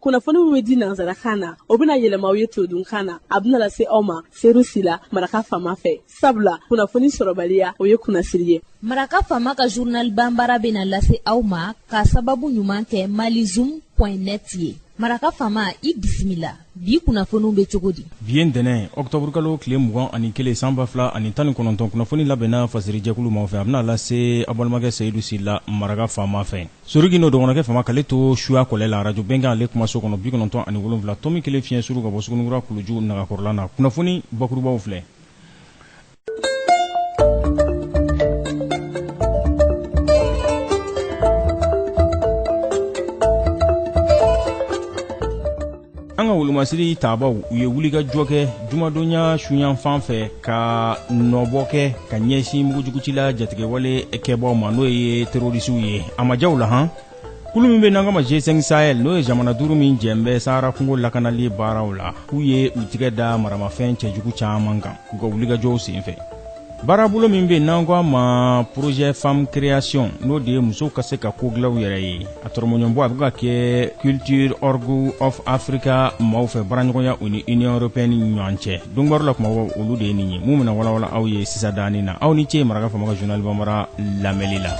Kunnafoni min bɛ di nansarakan na, o bɛna yɛlɛma aw ye todunkan na. A bɛna lase aw ma Seru Sila, Maraka Faama fɛ. Sabula kunnafoni sɔrɔbaliya, o ye kunnasiri ye. Maraka Faama ka journal banbara bɛna lase aw ma k'a sababu ɲuman kɛ malizoom point net ye. Maraka Faama, i bisimila. Bi kunnafoniw bɛ cogo di? Bi ye ntɛnɛn, ɔkutɔburukalo tile 21 san 2019, kunnafoni labɛnna fasirijɛkulu maaw fɛ. A bɛna lase aw balimakɛ Seyidu Sila, Maraka Faama fɛ. Sori Gindo dɔgɔnɔkɛ Fama k'ale to suya kɔlɛ la, arajo bɛnkan ale kumaso kɔnɔ 97 tomi kelen fiɲɛ suru ka bɔ Sugunikura kuluju nagakɔrɔla na. Kunnafoni bakurubaw filɛ. An ka wolomasiri tabaw u ye wulikajɔ kɛ jumadonya suyanfan fɛ ka nɔbɔ kɛ ka ɲɛsin mugujugucila jatigɛwale kɛbaw ma, n'o ye terorisiw ye. A ma diya u la han. Kulu min bɛ n'an k'a ma G5 Sahel, n'o ye jamana duuru min jɛn bɛ Sahara kungo lakanali baaraw la, k'u ye u tigɛ da maramafɛn cɛjugu caman kan u ka wulikajɔw senfɛ. Baarabolo min bɛ n'an ko a ma projet femme création, n'o de ye musow ka se ka ko dilan u yɛrɛ ye, a tɔrɔmɔɲɔnbɔ a bɛ ka kɛ Culture Org of Africa maaw fɛ baaraɲɔgɔnya u ni Union européenne ni ɲɔgɔn cɛ. Donkibaru la kumabaw olu de ye nin ye, mun bɛna walawala aw ye sisan daani na. Aw ni ce Maraka Faama ka journal banbara lamɛnli la.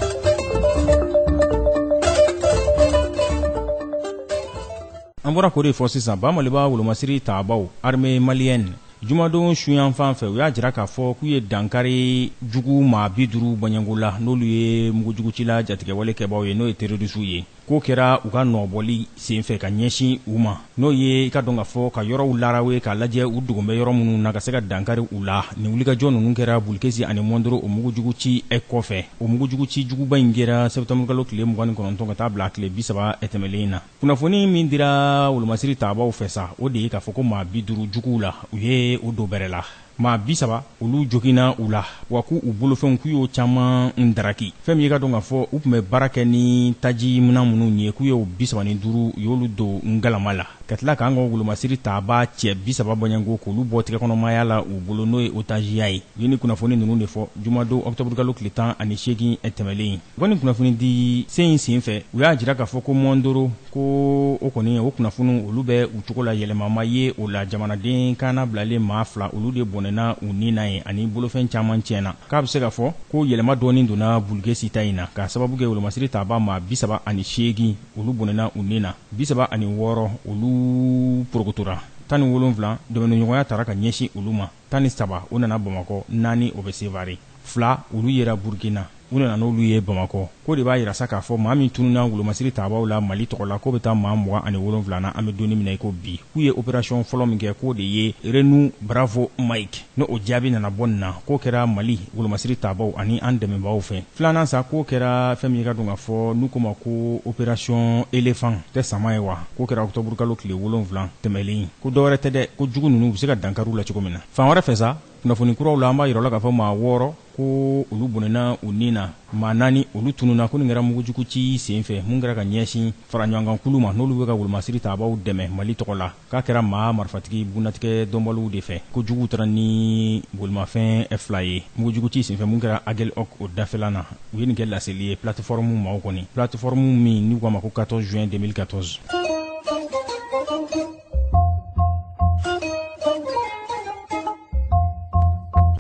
An bɔra k'o de fɔ sisan, ba Maliba wolomasiri tabaw armée malienne jumadon suyanfan fɛ, u y'a jira k'a fɔ k'u ye dankari jugu maa 50 bɔɲɛko la, n'olu ye mugujugucila jatigɛwale kɛbaw ye, n'o ye terrorisiw ye. K'o kɛra u ka nɔbɔli senfɛ ka ɲɛsin u ma, n'o ye i ka dɔn k'a fɔ ka yɔrɔw larawe k'a lajɛ u dogon bɛ yɔrɔ minnu na ka se ka dankari u la. Nin wulikajɔ ninnu kɛra Bulukesi ani Mɔndoro o mugujuguci kɔfɛ. O mugujuguci juguba in kɛra sɛtanburukalo tile 29 ka taa bila tile 30 tɛmɛlen na. Kunnafoni min dira wolomasiri tabaw fɛ sa, o de ye k'a fɔ ko maa 50 juguw la, u ye o don bɛrɛ la. Maa 30 olu joginna u la, wa k'u u bolofɛnw k'u y'o caman daraki. Fɛn min ye ka dɔn k'a fɔ u tun bɛ baara kɛ ni taji minan minnu ye, k'u y'o 35 u y'olu don ngalama la, ka tila k'an ka wolomasiri taaba cɛ 30 bɔɲɛnko k'olu bɔ tigɛkɔnɔmaaya la u bolo, n'o ye otaziya ye. U ye nin kunnafoni ninnu de fɔ jumadon ɔkutɔburukalo tile 18 tɛmɛlen. U ka nin kunnafoni di sen in senfɛ, u y'a jira k'a fɔ ko Mɔndoro ko o kɔni o kunnafoniw olu bɛ u cogo la, yɛlɛma ma ye o la. Jamanaden kannabilalen maa fila olu de bɔnɛna u ni na yen ani bolofɛn caman tiɲɛna. K'a bɛ se ka fɔ ko yɛlɛma dɔɔnin donna Bulukesi ta in na k'a sababu kɛ wolomasiri taaba maa 38 olu bɔnɛna u ni na, 36 olu porokotora, 17 dɛmɛɲɔgɔnya taara ka ɲɛsin olu ma, 13 o nana Bamakɔ, naani o bɛ Sevare, fila olu yera Burukina, u nana n'olu ye Bamakɔ. K'o de b'a jira sa k'a fɔ maa min tununna wolomasiri tabaw la Mali tɔgɔ la, k'o bɛ taa maa 27 na an bɛ don min na i ko bi. K'u ye opération fɔlɔ min kɛ, k'o de ye Renou Bravo Mike, n'o o jaabi nana bɔ nin na, k'o kɛra Mali wolomasiri tabaw ani an dɛmɛbaaw fɛ. Filanan sa, k'o kɛra fɛn min ye ka dɔn k'a fɔ n'u k'o ma ko opération éléphant tɛ sama ye wa, k'o kɛra ɔkutɔburukalo tile 7 tɛmɛlen. Ko dɔwɛrɛ tɛ dɛ, ko jugu ninnu u bɛ se ka dankari u la cogo min na. Fan wɛrɛ fɛ sa, kunnafoni kuraw la, an b'a jira la k'a fɔ maa wɔɔrɔ ko olu bɔnɛna u ni na, maa naani olu tununna. Ko nin kɛra mugujugu ci senfɛ mun kɛra ka ɲɛsin faraɲɔgɔnkankulu ma, n'olu bɛ ka wolomasiri tabaw dɛmɛ Mali tɔgɔ la. K'a kɛra maa marifatigi bunatigɛ dɔnbaliw de fɛ, ko juguw taara ni bolimafɛn fila ye mugujugu ci senfɛ mun kɛra Aguelhok o dafɛla na. U ye nin kɛ laseli ye plateforme maaw kɔni, plateforme min n'u k'a ma ko 14 juin 2014.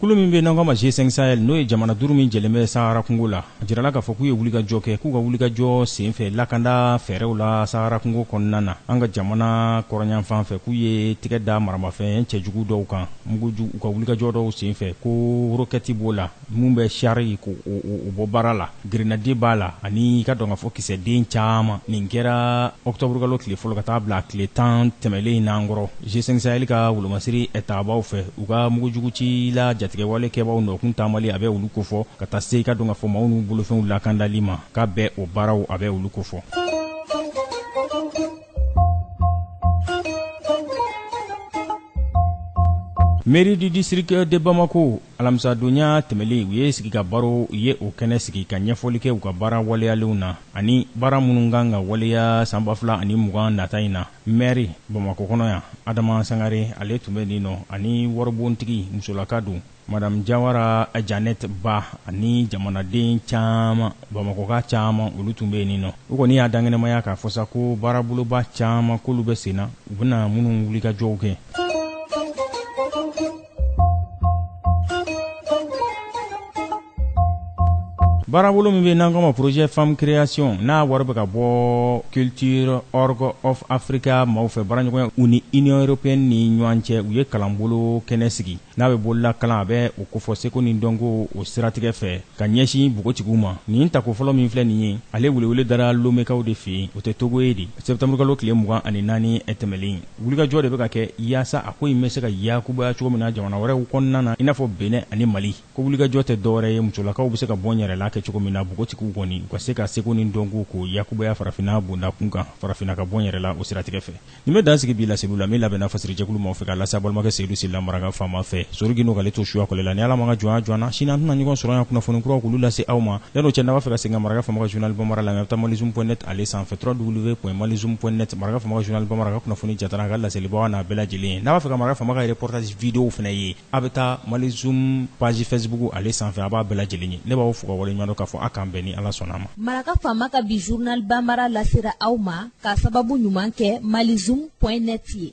Kulu min bɛ n'an k'a ma G5 Sahel, n'o ye jamana duuru min jɛlen bɛ Sahara kungo la, a jirala k'a fɔ k'u ye wulikajɔ kɛ, k'u ka wulikajɔ senfɛ lakanda fɛɛrɛw la Sahara kungo kɔnɔna na, an ka jamana kɔrɔnyanfan fɛ, k'u ye tigɛ da maramafɛn cɛjugu dɔw kan muguju u ka wulikajɔ dɔw senfɛ, ko rokɛti b'o la mun bɛ sari ko o bɔ baara la, grenadier b'a la ani i ka dɔn k'a fɔ kisɛden caman. Nin kɛra ɔkutɔburukalo tile fɔlɔ ka taa bila tile 10 tɛmɛlen in n'an kɔrɔ G5 Sahel ka wolomasiri tabaw fɛ. U ka mugujugucila jatigɛwale kɛbaw nɔkun taamali a bɛ olu kofɔ ka taa se i ka dɔn k'a fɔ maaw n'u bolofɛnw lakandali ma, k'a bɛ o baaraw a bɛ olu kofɔ. Mairie du district de Bamako, alamisadonya tɛmɛlen, u ye sigi ka baro, u ye o kɛnɛ sigi ka ɲɛfɔli kɛ u ka baara waleyalenw na ani baara minnu kan ka waleya san 2020 nata in na. Maire Bamakɔ kɔnɔ yan, Adama Sangare, ale tun bɛ nin nɔ ani waribontigi musolaka don, Madame Jawara Janet Ba, ani jamanaden caman, Bamakɔka caman, olu tun bɛ yen nɔ. U kɔni y'a dankɛnɛmaya k'a fɔ sa ko baaraboloba caman k'olu bɛ sen na, u bɛna minnu wulikajɔw kɛ. Baarabolo min bɛ n'an k'a ma projet femme création, n'a wari bɛ ka bɔ Culture Org of Africa maaw fɛ, baaraɲɔgɔnya u ni Union européenne ni ɲɔgɔn cɛ, u ye kalanbolo kɛnɛ sigi n'a bɛ bololakalan, a bɛ o kofɔ seko ni dɔnko o siratigɛ fɛ ka ɲɛsin npogotigiw ma. Nin tako fɔlɔ min filɛ nin ye, ale welewele dara Lomekaw de fɛ yen, o tɛ Togo ye de. Septembre tile 24 tɛmɛlen, wulikajɔ de bɛ ka kɛ yaasa a ko in bɛ se ka yakubaya cogo min na jamana wɛrɛw kɔnɔna na, i n'a fɔ Benin ani Mali. Ko wulikajɔ tɛ dɔwɛrɛ ye, musolakaw bɛ se ka bɔ yɛrɛla kɛ cogo min na, npogotigiw kɔni u ka se ka seko ni dɔnko k'o yakubaya farafinna bonda kun kan, farafinna ka bɔ yɛrɛ la o siratigɛ fɛ. Nin bɛ dan sigi bi laseliw la min labɛnna fasirijɛkulu maaw fɛ ka lase balimakɛ Seyidu Sila Maraka faama fɛ. Sori Gindo k'ale to suya kɔlɛ la. Ni Ala ma ka jɔnya jɔ an na, sini an tɛna ɲɔgɔn sɔrɔ yan kunnafoni kuraw k'olu lase aw ma. Yan'o cɛ, n'a b'a fɛ ka segin ka Maraka faama ka journal bambara lamɛn, a bɛ taa malizoom.net ale sanfɛ, www.malizoom.net. Maraka faama ka journal bambara ka kunnafoni jatara a ka laselibaw n'a bɛɛ lajɛlen. N'a b'a fɛ ka Maraka faama ka reportage vidéo fana ye, a bɛ taa Malizoom page Facebook ale sanfɛ, a b'a bɛɛ lajɛlen ye. Ne b'aw fo ka waleɲuman dɔn k'a fɔ a k'an bɛn ni Ala sɔnna a ma. Maraka faama ka bi journal bambara lasera aw ma k'a sababu ɲuman kɛ malizoom.net ye.